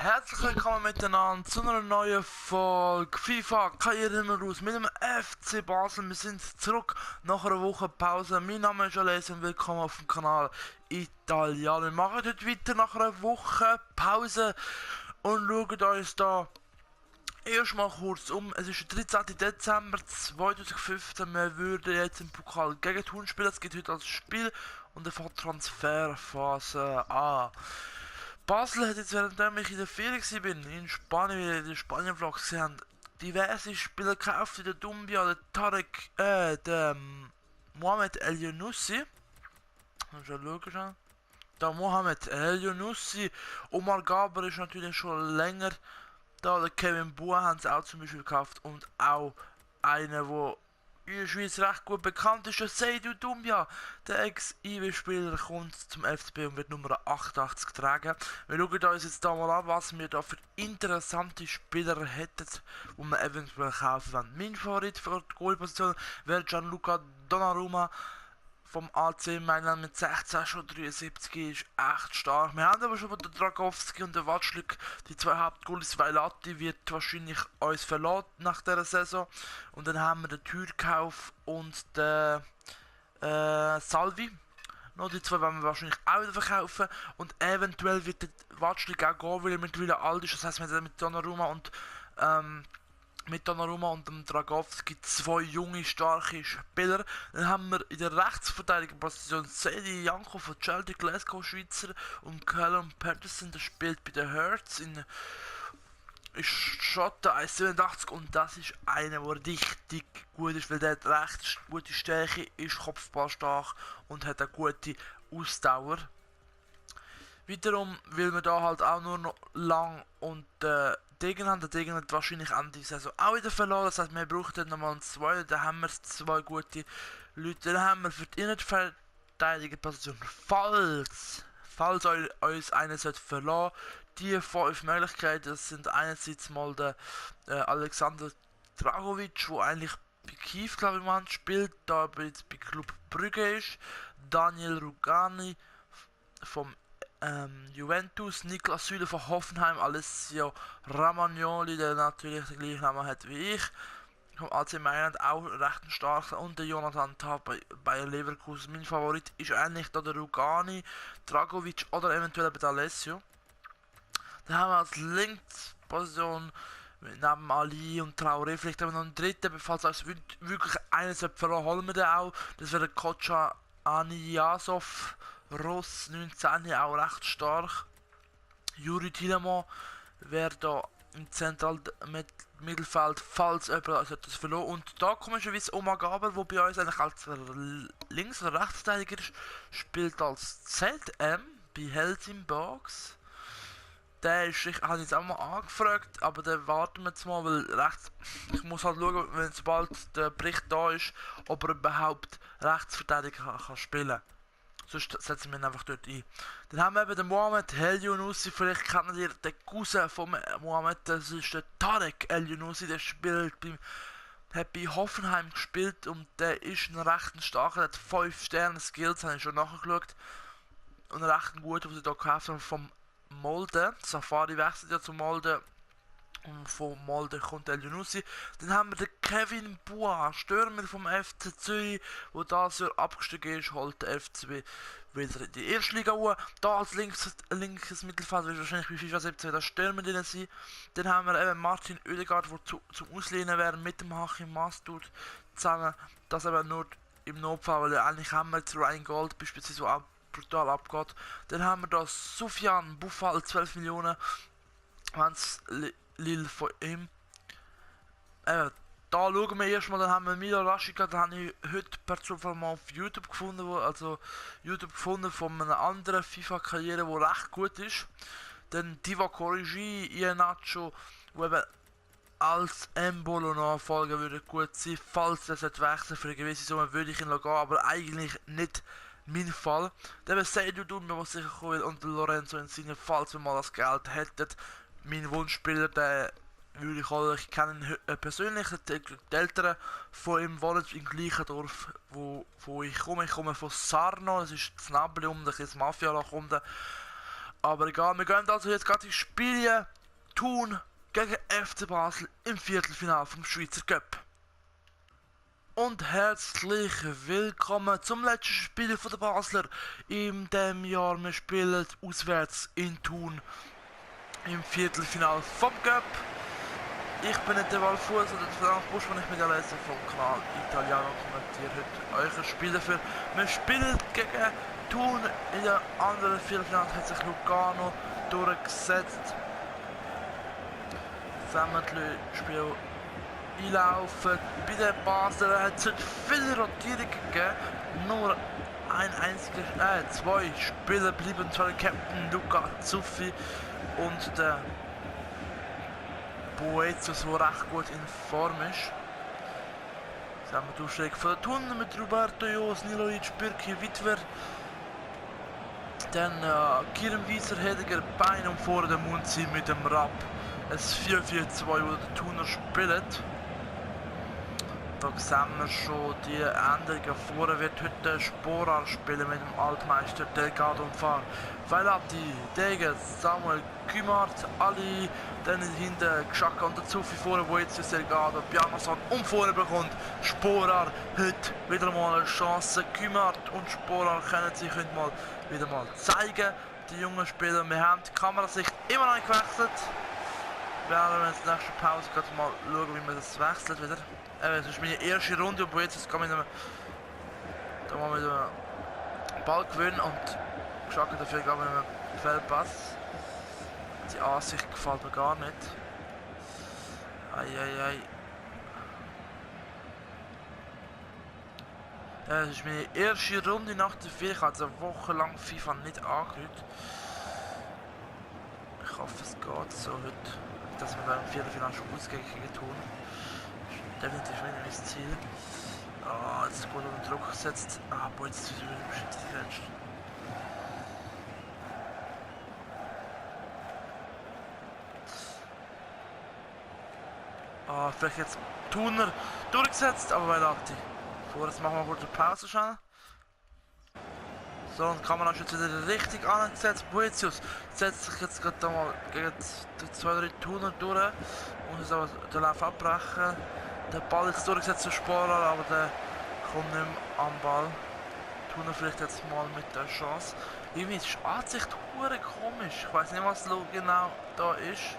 Herzlich willkommen miteinander zu einer neuen Folge FIFA Karriere raus mit dem FC Basel. Wir sind zurück nach einer Woche Pause. Mein Name ist Alessio und willkommen auf dem Kanal Italia. Wir machen heute weiter nach einer Woche Pause und schauen uns da erstmal kurz um. Es ist der 13. Dezember 2015. Wir würden jetzt im Pokal gegen Thun spielen. Es geht heute als Spiel und dann fängt Transferphase an. Basel hat jetzt, während ich in der Ferien war, in Spanien, wie ihr in den Spanien-Vlog gesehen habt, diverse Spieler gekauft, wie der Dumbia, der Tarek, der Mohamed El Younousi. Schon schauen. Der Mohamed El Younousi. Omar Gaber ist natürlich schon länger da. Der Kevin Bua haben sie auch zum Beispiel gekauft. Und auch einer, der in der Schweiz recht gut bekannt ist, der Seydou Doumbia. Der Ex-IW-Spieler kommt zum FCB und wird Nummer 88 tragen. Wir schauen uns jetzt da mal an, was wir da für interessante Spieler hätten, die wir eventuell kaufen wollen. Mein Favorit für die Goalposition wäre Gianluca Donnarumma vom AC Mailand mit 16 schon 73 ist echt stark. Wir haben aber schon von der Dragowski und der Watschlik die zwei Hauptgoalies. Vailati wird wahrscheinlich uns verlassen nach dieser Saison. Und dann haben wir den Türkauf und den Salvi. Noch die zwei werden wir wahrscheinlich auch wieder verkaufen. Und eventuell wird der Watschlik auch gehen, weil er mittlerweile alt ist. Das heisst, wir haben mit Donnarumma und dem Dragowski zwei junge, starke Spieler. Dann haben wir in der Rechtsverteidigerposition Sedi Janko von Chelsea, Glasgow, Schweizer, und Callum Patterson, der spielt bei den Hertz in Schotten 1,87, und das ist einer, der richtig gut ist, weil der hat recht gute Stärke, ist kopfballstark und hat eine gute Ausdauer. Wiederum will man da halt auch nur noch lang und Degen haben. Der Degen hat wahrscheinlich Ende der Saison auch wieder verloren. Das heißt, wir brauchen dann nochmal einen zweiten. Dann haben wir zwei gute Leute. Dann haben wir für die Innenverteidigerposition, falls uns einer verlassen, die 5 Möglichkeiten. Das sind einerseits mal der Alexander Dragovic, der eigentlich bei Kiew, glaube ich, spielt, da aber jetzt bei Club Brügge ist. Daniel Rugani vom Juventus, Niklas Süle von Hoffenheim, Alessio Romagnoli, der natürlich den gleichen Namen hat wie ich, vom AC Mailand, auch recht stark, und der Jonathan Tah bei Leverkusen. Mein Favorit ist eigentlich da der Rugani, Dragovic oder eventuell bei Alessio. Dann haben wir als Linksposition neben Ali und Traoré vielleicht haben wir noch einen dritten, falls uns wirklich eines verloren, holen wir den auch. Das wäre der Kocha Aniyasov, Ross 19, auch recht stark. Juri Tielemans wäre da im Zentralmittelfeld, falls jemand das verloren. Und da kommen schon wie Omar Gaber, der bei uns eigentlich als Links- oder Rechtsverteidiger ist, spielt als ZM bei Helsingborgs. Der ist, ich habe jetzt auch mal angefragt, aber den warten wir jetzt mal, weil ich muss halt schauen, wenn sobald der Bericht da ist, ob er überhaupt Rechtsverteidiger kann spielen. Sonst setzen wir ihn einfach dort ein. Dann haben wir eben den Mohamed El Younousi, vielleicht kennt ihr den Cousin von Mohamed, das ist der Tarek El Younousi, der hat bei Hoffenheim gespielt und der ist ein recht starker, der hat 5 Sterne Skills, habe ich schon nachgeschaut. Und ein recht guter, was ich hier gekauft habe, vom Molde. Safari wechselt ja zu Molde. Und von Molde kommt El Younousi. Dann haben wir den Kevin Bua, Stürmer vom FC Zürich, der das Jahr abgestiegen ist, holt der FCB wieder in die erste Liga hoch. Da als linkes Mittelfeld wird wahrscheinlich bei FIFA 17 der Stürmer drin sein. Dann haben wir eben Martin Oedegaard, der zum Auslehnen wäre, mit dem Hachim Mastud zusammen. Das eben nur im Notfall, weil eigentlich haben wir jetzt Ryan Gold beispielsweise, der auch brutal abgeht. Dann haben wir da Sufjan Buffal, 12 Millionen. Wenn's Lil von ihm. Da schauen wir erstmal, dann haben wir Mila Rashica, den habe ich heute per Zufall mal auf YouTube gefunden, von einer anderen FIFA-Karriere, die recht gut ist. Dann Divock Origi, Iheanacho, wo eben als Embolo-Nachfolger würde gut sein, falls er wechseln für eine gewisse Summe, würde ich ihn gehen, aber eigentlich nicht mein Fall. Dann Seydou Doumbia, was sicher kommen will, und Lorenzo Insigne, falls wir mal das Geld hätten. Mein Wunschspieler, den würde ich holen. Ich kenne ihn persönlich, die Eltern von ihm wohnen im gleichen Dorf, wo ich komme. Ich komme von Sarno, das ist das Nabelium, das Mafia-Loch unten. Aber egal, wir gehen also jetzt gerade die Spiele Thun gegen FC Basel im Viertelfinale vom Schweizer Cup. Und herzlich willkommen zum letzten Spiel von der Basler in dem Jahr. Wir spielen auswärts in Thun im Viertelfinale vom Cup. Ich bin nicht der Walfuß oder der Frank Busch, wenn ich mit der Leser vom Kanal Italiano kommentiere heute euch ein Spiel dafür. Wir spielen gegen Thun. In der anderen Viertelfinale hat sich Lugano durchgesetzt. Sämtliche Spiele einlaufen. Bei den Basler hat es viele Rotierungen gegeben. Nur zwei Spieler bleiben, zwar der Captain Luca Zuffi und der Boetius, der recht gut in Form ist. Jetzt haben wir Durchschläge von der Thun mit Roberto Jos, Nilovic, Birki, Witwer. Dann Kieran Wieser, Hediger, Bein und vorne der Munzi mit dem Rapp. Ein 4-4-2, wo der Thuner spielt. Da sehen wir schon die Änderungen. Vorne wird heute Sporar spielen mit dem Altmeister Delgado und Fahr. Veilati, Degen, Samuel, Kümart, Ali, dann hinten Geschaka und der Zuffi vorne, wo jetzt Delgado, Bjarnason und vorne bekommt Sporar heute wieder mal eine Chance. Kümart und Sporar können sich heute mal wieder mal zeigen. Die jungen Spieler, wir haben die Kamerasicht immer noch nicht gewechselt. Wir werden jetzt in der nächsten Pause gerade mal schauen, wie man das wechselt wieder. Das ist meine erste Runde und jetzt kann ich da mal mit dem Ball gewinnen und Geschacke dafür gab mit einem Feldpass. Die Ansicht gefällt mir gar nicht. Eieiei. Das ist meine erste Runde nach der FIFA. Ich habe also eine Woche lang FIFA nicht angerührt. Ich hoffe es geht so heute, dass wir beim Viertelfinale schon ausgehen tun. Definitiv wieder mein Ziel. Ah, jetzt ist gut unter Druck gesetzt. Ah, boah, jetzt ist es wieder im Schiedsrichter. Ah, vielleicht jetzt Thuner durchgesetzt, aber bei Lati. Jetzt machen wir kurz eine Pause schnell. So, und Kamera ist jetzt wieder richtig angesetzt. Boetius setzt sich jetzt gerade mal gegen die 2-3 Thuner durch und ist aber den Lauf abbrechen. Der Ball ist durchgesetzt zu Sporar, aber der kommt nicht mehr am Ball. Thuner vielleicht jetzt mal mit der Chance. Irgendwie ist die Ansicht hure komisch. Ich weiß nicht, was genau da ist.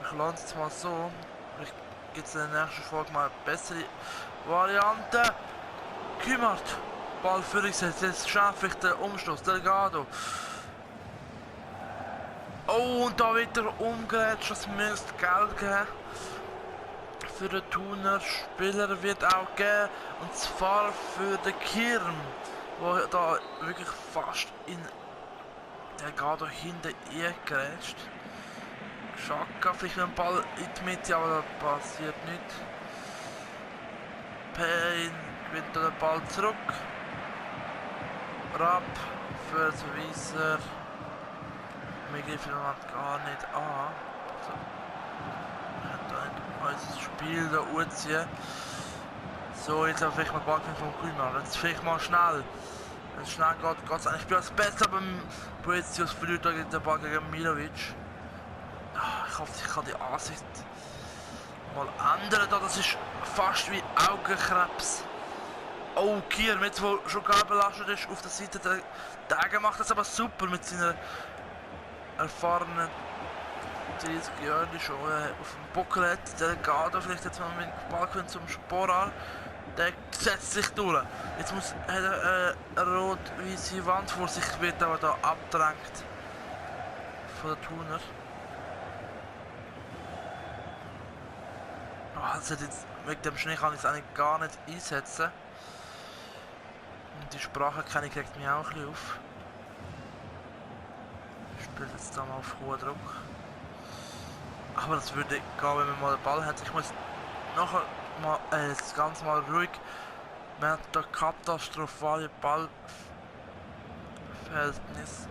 Ich lasse es jetzt mal so. Vielleicht gibt es in der nächsten Folge mal eine bessere Variante. Kümart. Ball für sich setzt. Jetzt schaffe ich den Umstoß. Delgado. Oh, und da wird er umgerätscht. Das müsste Geld geben. Für den Thuner Spieler wird auch geben, und zwar für den Kirm, der da wirklich fast in der geht da hinten eingrätscht. Schaka vielleicht mit dem Ball in die Mitte, aber da passiert nichts. Payne gewinnt den Ball zurück. Rapp für den Wieser. Wir greifen ihn gar nicht an. So. Unser Spiel da anziehen. So, jetzt habe ich mal Ball vom Kühlmann. Jetzt vielleicht mal schnell. Wenn es schnell geht, geht es eigentlich das Beste beim Boetius verliert da den Ball gegen Milovic. Ich hoffe, ich kann die Ansicht mal ändern. Das ist fast wie Augenkrebs. Oh, Kier, jetzt wo schon gar belastet ist auf der Seite, der macht das aber super mit seiner erfahrenen 30 Jahre schon auf dem Buckel hat. Der Delgado vielleicht jetzt mal mit dem Ball zum Sporar. Der setzt sich durch. Jetzt muss er eine rot-weiße Wand vor sich, wird aber da abgedrängt von der Thuner. Also jetzt, wegen dem Schnee kann ich es eigentlich gar nicht einsetzen. Und die Spracherkennung regt mich auch ein bisschen auf. Ich spiele jetzt da mal auf hohen Druck. Aber das würde gehen, wenn man mal den Ball hat. Ich muss nachher mal das Ganze mal ruhig. Wir haben da katastrophale Ballverhältnis.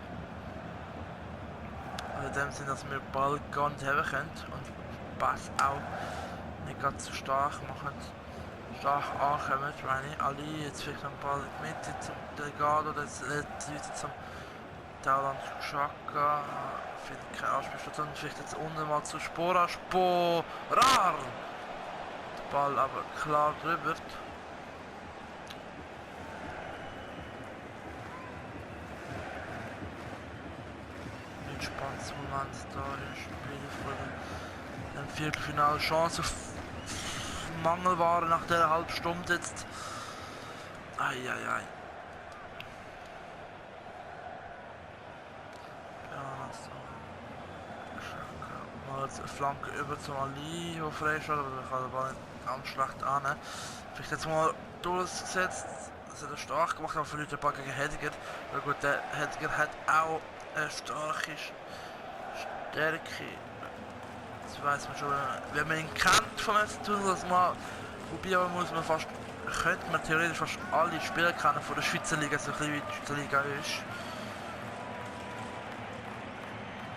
Also in dem Sinne, dass wir den Ball gar nicht haben können und Pass auch nicht ganz so stark machen. Stark ankommen, meine ich. Ali, jetzt vielleicht noch den Ball in die Mitte zum Delgado, das letzte zum Tauland Xhaka. Findet keine Anspielstation. Vielleicht jetzt unten mal zu Sporar. Sporar! Der Ball aber klar drüber. Entspanntes Moment da im Spiel vor dem Viertelfinale. Chance auf Mangelware nach der halben Stunde jetzt. Eieiei. Ja, so. Mal jetzt eine Flanke über zum Ali, der frei steht, aber der kann den Ball nicht ganz schlecht an. Vielleicht jetzt mal durchgesetzt. Das hat er stark gemacht, aber verliert der Ball gegen Hediger. Ja gut, der Hediger hat auch eine starke Stärke. Das weiß man schon, wenn man ihn kennt vom FC Thun, dass man, wobei aber muss man fast, könnte man theoretisch fast alle Spieler kennen von der Schweizer Liga, so ein bisschen wie die Schweizer Liga ist.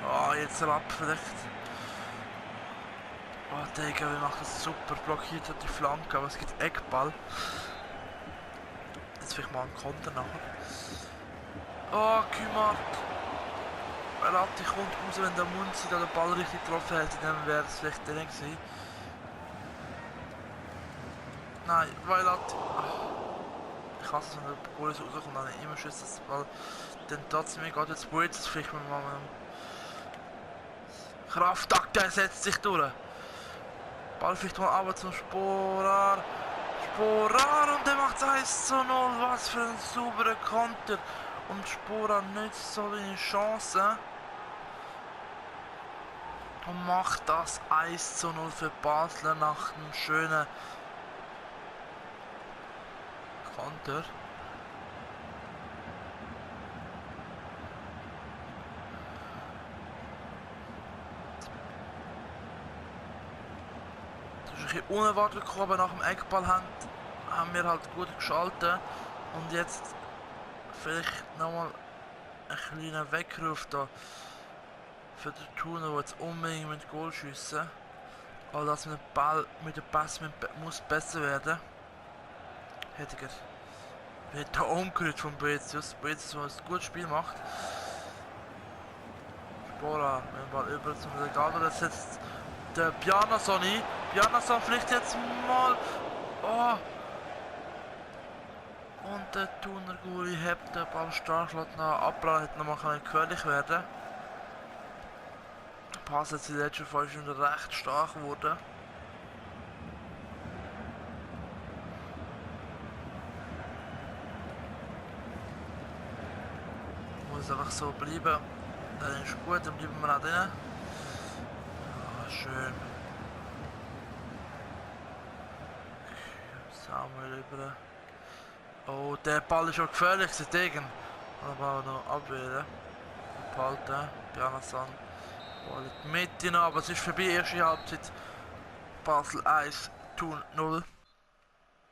Oh, jetzt Rapp vielleicht. Oh, Digga, wie macht das super, blockiert hat die Flanke, aber es gibt Eckball. Jetzt vielleicht mal einen Konter nachher. Oh, Kümart. Ratti kommt raus, wenn der Munzi da den Ball richtig getroffen hätte, dann wäre es vielleicht drin gewesen. Nein, weil Ratti... Ich hasse es, wenn der Goal so rauskommt, dann immer schützt das Ball. Dann trotzdem geht jetzt Buetz, vielleicht mit einem Kraftakt, der setzt sich durch. Ball vielleicht mal aber zum Sporar. Sporar und der macht 1:0, was für ein sauberer Konter. Und Sporar nützt so eine Chance. Und macht das 1:0 für Basler nach einem schönen Konter. Das ist ein bisschen unerwartet gekommen, aber nach dem Eckball haben wir halt gut geschaltet. Und jetzt vielleicht nochmal ein kleiner Weckruf da für den Thuner, der jetzt unbedingt mit Goal schiessen. Aber das mit dem Ball, mit dem Pass muss besser werden. Hediger wird da umgerührt von Boetius. Boetius, der ein gutes Spiel macht. Sporar mit dem Ball über zum Legado. Das setzt der Bjarnason ein. Bjarnason vielleicht jetzt mal. Oh. Und der Thuner Guli hebt den Ball stark, lässt noch abprallen, hätte nochmal gefährlich werden. Der Pass jetzt in den letzten 5 Stunden recht stark geworden. Muss einfach so bleiben. Dann ist gut, dann bleiben wir auch drin. Ja, schön. Samuel über. Oh, der Ball ist schon gefährlich, sie Degen. Aber noch abwehren. Behalten. Bjarnason. Ball in die Mitte noch, aber es ist vorbei. Erste Halbzeit. Basel 1, Thun 0.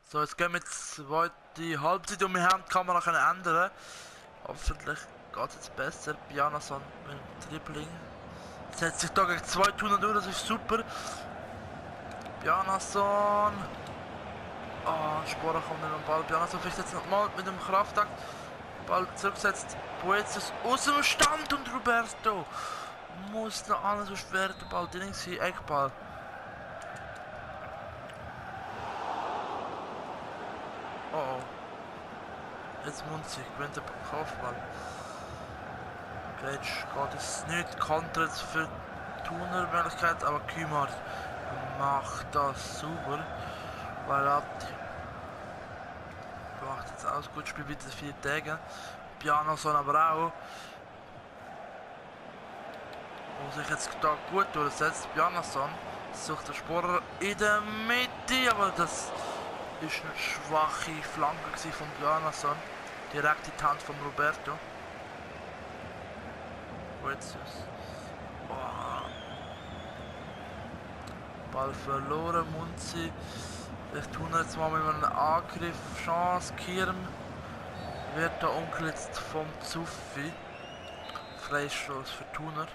So, jetzt gehen wir die zweite Halbzeit und wir haben die Kamera können ändern. Hoffentlich geht es jetzt besser. Bjarnason mit dem Dribbling. Setzt sich da gegen 2 Thuner durch, das ist super. Bjarnason. Ah, Sporar kommt nicht am Ball. Bjarnason vielleicht jetzt nochmal mit dem Kraftakt. Ball zurückgesetzt. Boetius aus dem Stand und Roberto. Muss noch alles, sonst wäre der Ball drin gewesen. Eckball. Oh oh. Jetzt Munzig gewinnt der Kopfball. Gretsch geht es nicht. Konter jetzt für Thuner Möglichkeit, aber Kümart macht das super. Weil Ratti macht jetzt auch ein gutes Spiel mit den 4 Tagen. Bjarnason aber auch. Wo sich jetzt da gut durchsetzt. Bjarnason sucht der Sporar in der Mitte, aber das ist eine schwache Flanke von Bjarnason. Direkt in die Hand von Roberto. Boetius. Oh. Ball verloren, Munzi. Ich tue jetzt mal mit einem Angriff Chance. Kirm wird da umgesetzt vom Zuffi. Freistoß für Thuner.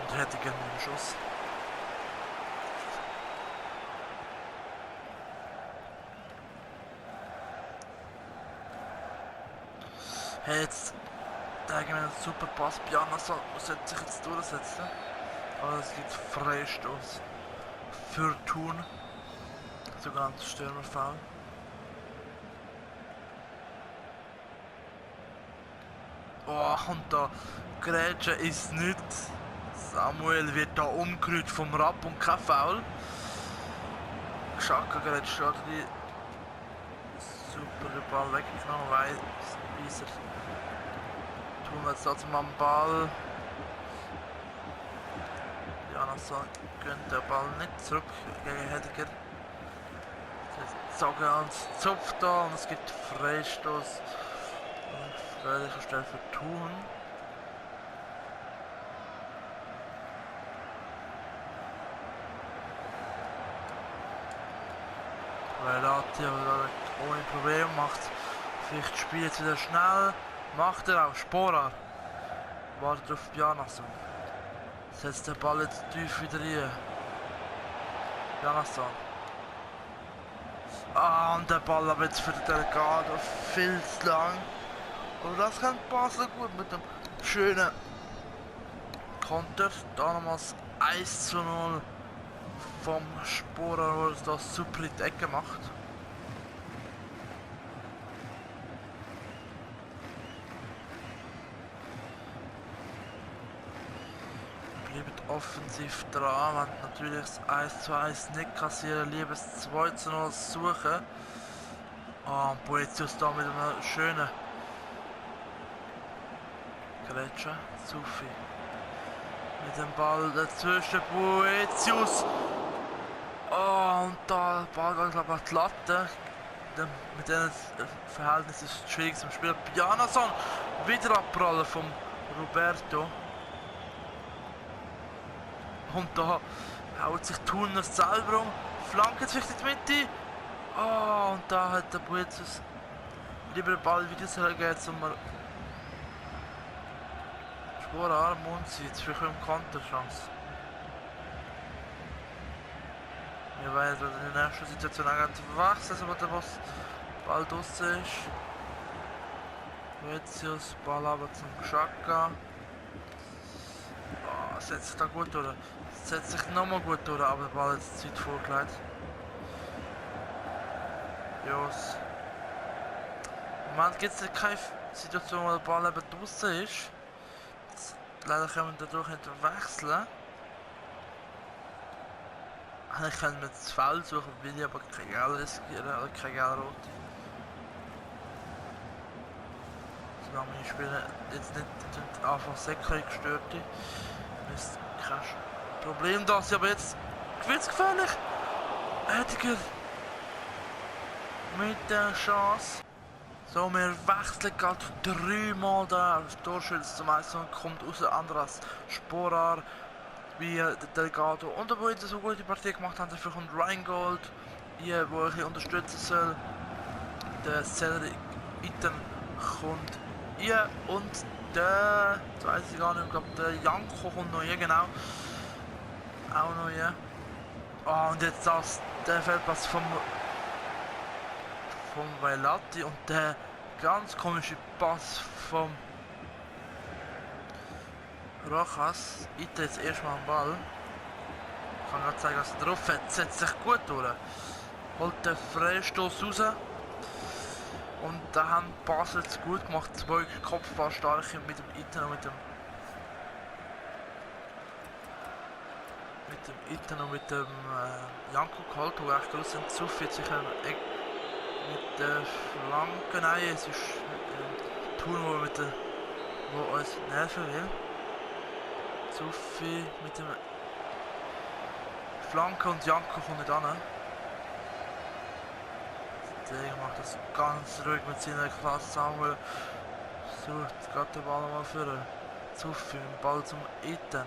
Und hätte gerne einen Schuss. Hey, jetzt denke ich mir, ein super Pass. Bjarnason sollte sich jetzt durchsetzen. Aber es gibt Freistoß für Thun. Sogenanntes Stürmerfoul. Oh, und da Grätsche ist nicht. Samuel wird da umgerührt vom Rapp und kein Foul. Xhaka grätscht gerade die super den Ball weggenommen, weil Weiser tun jetzt trotzdem am Ball. Bjarnason gönnt den Ball nicht zurück gegen Hediger. Zaga und zupft da und es gibt Freistoß. Gefährliche Stelle für Thun. Relati aber ohne Probleme macht. Vielleicht spielt jetzt wieder schnell. Macht er auch. Sporer. Wartet auf Bjarnason. Setzt den Ball jetzt tief wieder rein. Bjarnason. Ah, und der Ball aber jetzt für den Delgado viel zu lang. Und das kann Basel gut mit dem schönen Konter. Da nochmals 1:0 vom Sporer, der das super in die Ecke macht. Bleibt offensiv dran, wenn natürlich das 1:1 nicht kassieren, lieber das 2:0 suchen. Ah, und Boetius da mit einem schönen Grätsche, Sufi. Mit dem Ball dazwischen, Boetius. Oh, und da der Ball geht, glaube ich, an die Latte. Mit diesem Verhältnis ist es schwierig zum Spielen. Bjarnason wieder abprallen vom Roberto. Und da haut sich Thuner selber um. Flanke zwischen die Mitte. Oh, und da hat der Boetius lieber den Ball wieder zurückgegeben, um Sporer Munzi, jetzt vielleicht eine Konterchance. Wir werden in der nächsten Situation auch wechseln, sobald der Ball draussen ist. Boetius, Ball aber zum Xhaka. Oh, setzt sich da gut durch. Setzt sich nochmal gut durch, aber der Ball ist zu weit vorgelegt. Jos. Im Moment gibt es keine Situation, wo der Ball eben draussen ist. Leider können wir dadurch nicht wechseln. Eigentlich können wir das Foul suchen, will ich aber kein Geld riskieren oder kein Geld rot. Solange meine Spieler jetzt nicht einfach Säckchen gestört sind, ist kein Problem da. Aber jetzt wird es gefährlich. Hediger mit der Chance. So, wir wechseln gerade 3-mal da. Das Torschütze zum 1 kommt raus, Andras Sporar, wie der Delgado und der Boetius so gute Partie gemacht haben. Dafür kommt Rheingold, hier, wo ich unterstützen soll. Der Cedric Itten kommt hier und der, das weiß ich gar nicht, ich glaube der Janko kommt noch hier, genau. Auch noch hier. Oh, und jetzt das, der Feldpass vom Velati und der ganz komische Pass vom Rojas. Ite jetzt erstmal am Ball. Ich kann gerade zeigen, was er drauf hat. Setzt sich gut durch. Holt den Freistoß raus. Und da haben Basel jetzt gut gemacht. Zwei Kopfballstarke mit dem Iten und mit dem Iten und mit dem Janko geholt, wo echt groß sind. Zu viel sicher mit der Flanke, nein, es ist Thun, wo uns nerven will. Zu viel mit dem Flanke und Janko kommt nicht an. Der macht das ganz ruhig mit seiner Klasse. Samuel sucht gerade den Ball mal für zu viel mit dem Ball zum Iten.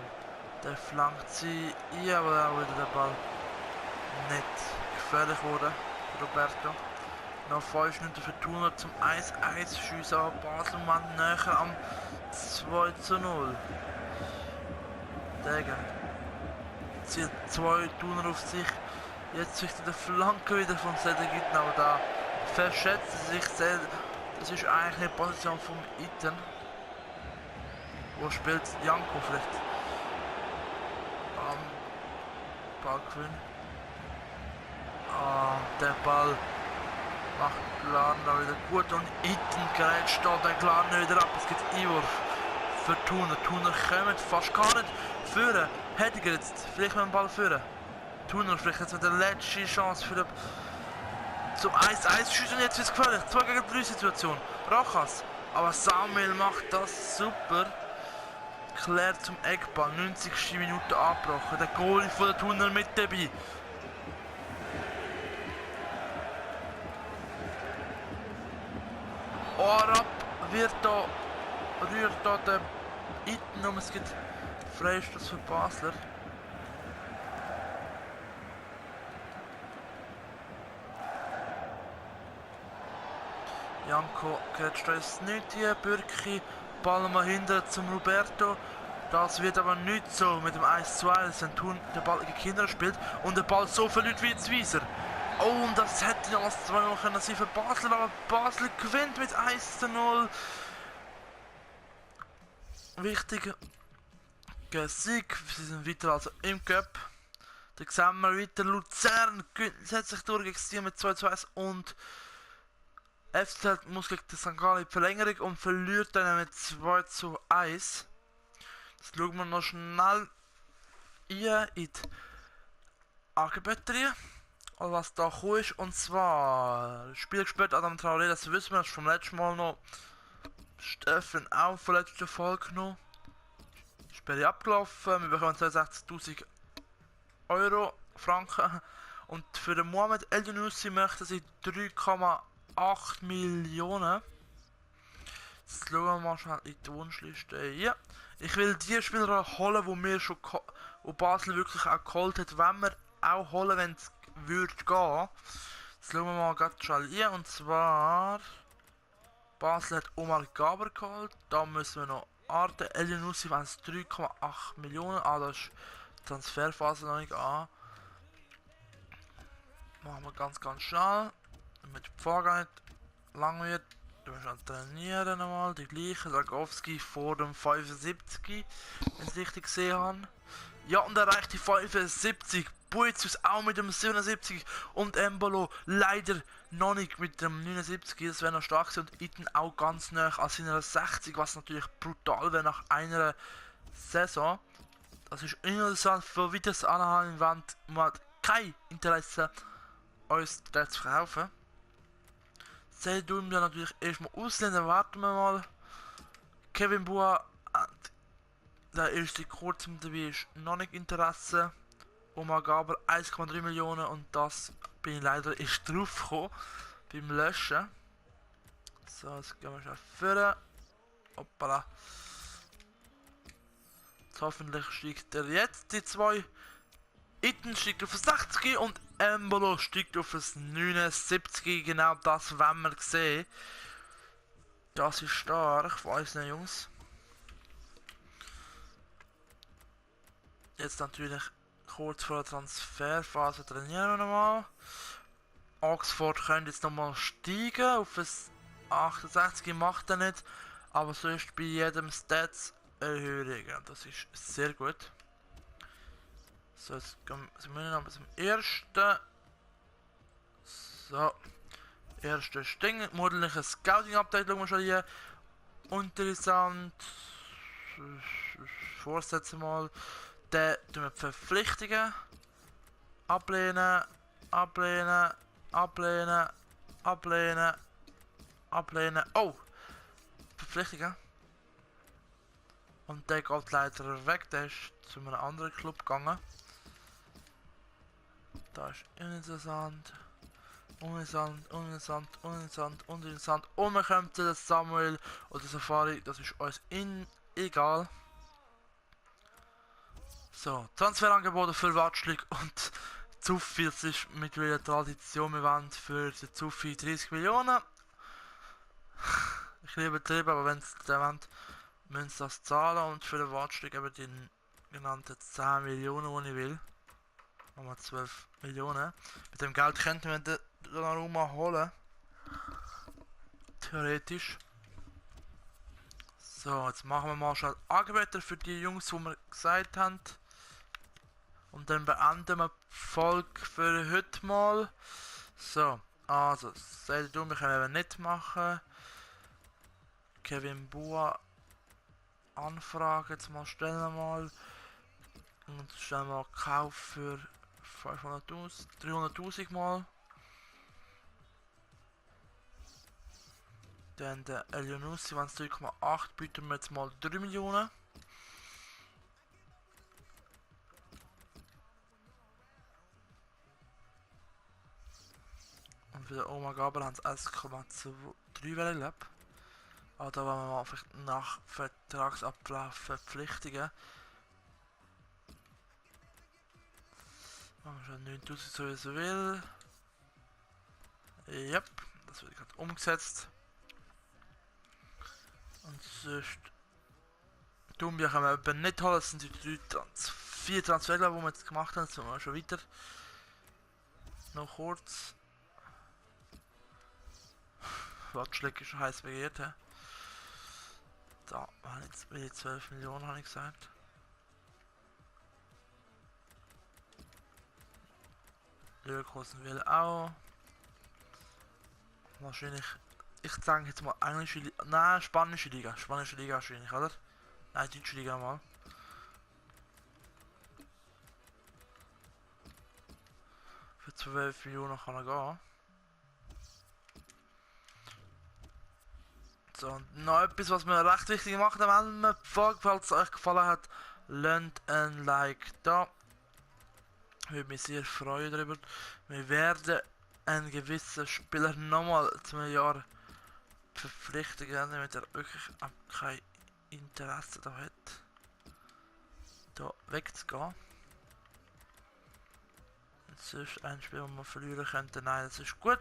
Der flankt sie ein, aber auch wieder der Ball nicht gefährlich wurde. Roberto. Noch 5 Minuten für Thun zum 1:1 schiessen, aber Baselmann näher am 2:0. Degen zieht 2 Thuner auf sich. Jetzt züchtet der Flanke wieder von Cedric, aber da verschätzt sich Das ist eigentlich eine Position vom Iten. Wo spielt Janko vielleicht? Ballgewinn. Der Ball macht Glarner wieder gut und Iten grätscht da den Glarner wieder ab. Es gibt Einwurf für Thuner. Thuner kommt fast gar nicht führen. Hätte er jetzt vielleicht mit dem Ball führen. Thuner vielleicht jetzt mit der letzten Chance für den zum 1-1 schießen und jetzt wird es gefährlich. 2 gegen 3 Situation. Rachas. Aber Samuel macht das super. Klärt zum Eckball. 90. Minute abgebrochen. Der Goalie von der Thuner mit dabei. Arab wird da, rührt da den Iten um. Es gibt Freistoß für Basler. Janko grätscht uns nicht hier. Bürki, Ball mal hinten zum Roberto. Das wird aber nicht so mit dem 1-2, wenn Thun den Ball gegen Kinder spielt und der Ball so verliert wie jetzt Wieser. Oh, und das hätte ja als 2-0 können sein für Basel, aber Basel gewinnt mit 1-0. Wichtiger Sieg, sie sind weiter also im Cup. Da sehen wir weiter, Luzern setzt sich durch gegen sie mit 2-2 und FCZ muss gegen St. Gallen in die Verlängerung und verliert dann mit 2-1. Das schauen wir noch schnell in die Angebotterie, was da gekommen ist. Und zwar, Spiel gespielt Adam Traoré, das wissen wir, das ist vom letzten Mal noch. Steffen auch von letzter Folge noch. Spiel abgelaufen, wir bekommen 62.000 Euro, Franken. Und für den Mohamed El-Junussi möchten sie 3,8 Millionen. Jetzt schauen wir mal schnell in die Wunschliste. Ja, ich will die Spieler holen, wo wir schon wo Basel wirklich auch geholt hat, wenn wir auch holen, wenn es würde gehen. Jetzt schauen wir mal ganz schnell hier, und zwar Basel hat Omar Gaber geholt. Da müssen wir noch Arte El-Junussi, wenn es 3,8 Millionen. Das ist die Transferphase noch nicht an. Machen wir ganz schnell, damit die Pflege nicht lang wird. Wir müssen trainieren nochmal, die gleiche, Dragowski vor dem 75, wenn ich es richtig gesehen habe. Ja, und erreicht die 75, Buizus auch mit dem 77 und Embolo leider noch nicht mit dem 79, das wäre noch stark gewesen, und Iten auch ganz nah an seiner 60, was natürlich brutal wäre nach einer Saison. Das ist interessant, für wie das anhalten wollen, man hat kein Interesse, uns das zu verkaufen. Sehr tun wir natürlich erstmal Ausländer, warten wir mal. Kevin Bua, der erste kurzem dabei ist noch nicht Interesse. Omar Gaber 1,3 Millionen und das bin ich leider erst drauf gekommen beim Löschen. So, jetzt gehen wir schon führen. Hoppala. Jetzt hoffentlich steigt er jetzt die zwei. Iten steigt auf 60 und Embolo steigt auf das 79. Genau das wollen wir sehen. Das ist stark von unseren Jungs. Jetzt natürlich kurz vor der Transferphase trainieren wir nochmal. Oxford könnte jetzt nochmal steigen auf das 68, macht er nicht. Aber sonst bei jedem Stats Erhöhung. Das ist sehr gut. So, jetzt sind wir noch zum ersten. So. Erste Sting. Modellliches Scouting-Update schauen wir schon hier. Interessant. Vorsetzen mal. Den tun wir Verpflichtungen. Ablehnen. Ablehnen. Ablehnen. Ablehnen. Ablehnen. Oh! Verpflichtungen. Und der geht leider weg. Der ist zu einem anderen Club gegangen. Das ist uninteressant. Uninteressant, uninteressant, uninteressant, uninteressant. Und wir kommen zu Samuel oder Safari, das ist uns egal. So, Transferangebote für Watschlik und Zuffi, das ist mittlerweile Tradition, wir wollen für den Zuffi 30 Millionen. Ich liebe Betrieb, aber wenn es der wollt, müssen sie das zahlen und für den Watschlik eben die genannten 10 Millionen, die ich will. Nochmal 12 Millionen. Mit dem Geld könnten wir den Donnarumma holen. Theoretisch. So, jetzt machen wir mal schon Angebote für die Jungs, die wir gesagt haben. Und dann beenden wir die Folge für heute mal. So, also, seid ihr, wir können eben nicht machen. Kevin Bua Anfrage, jetzt mal stellen wir mal. Und stellen wir Kauf für 500.000, 300.000 mal. Dann der Elionussi, wenn es 3,8 bieten wir jetzt mal 3 Millionen. Und für den Oma Gaber haben sie 1,3 Welle. Aber da wollen wir mal vielleicht nach Vertragsablauf verpflichtigen. Machen wir schon 9000 sowieso will. Yep, das wird gerade umgesetzt. Und sonst Dumbia können wir eben nicht holen, das sind die 4 Transfer, die wir jetzt gemacht haben, jetzt machen wir schon weiter. Noch kurz. Watschleck ist schon heiß begehrt. He? Da waren jetzt wieder 12 Millionen, habe ich gesagt. Leverkusen will auch. Wahrscheinlich. Ich sage jetzt mal englische Liga. Nein, spanische Liga. Spanische Liga wahrscheinlich, oder? Nein, deutsche Liga mal. Für 12 Millionen kann er gehen. So, und noch etwas, was mir recht wichtig gemacht haben, wenn mir falls es euch gefallen hat, lasst ein Like da. Würde mich sehr freuen darüber. Wir werden einen gewissen Spieler nochmal zum Jahr verpflichten, damit er wirklich kein Interesse da hat, da wegzugehen. Und sonst ein Spiel, das man verlieren könnte, nein, das ist gut.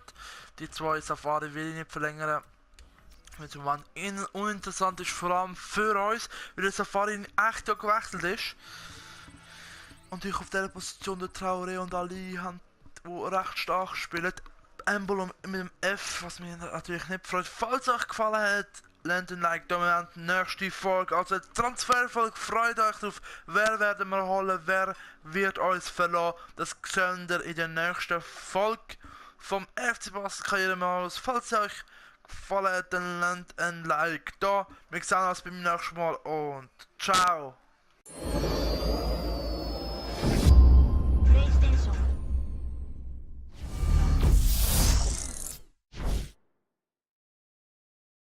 Die 2 Safari will ich nicht verlängern. Weil im Moment uninteressant ist, vor allem für uns, weil der Safari echt gewechselt ist. Und ich auf dieser Position der Traoré und Ali haben, die recht stark spielen. Embolo mit dem F, was mir natürlich nicht freut. Falls es euch gefallen hat, lasst ein Like da. Wir haben die nächste Folge, also die Transferfolge. Freut euch drauf. Wer werden wir holen, wer wird uns verlassen. Das seht ihr in der nächsten Folge vom FC Basel Karrieremodus. Falls es euch gefallen hat, dann lasst ein Like da. Wir sehen uns beim nächsten Mal und ciao.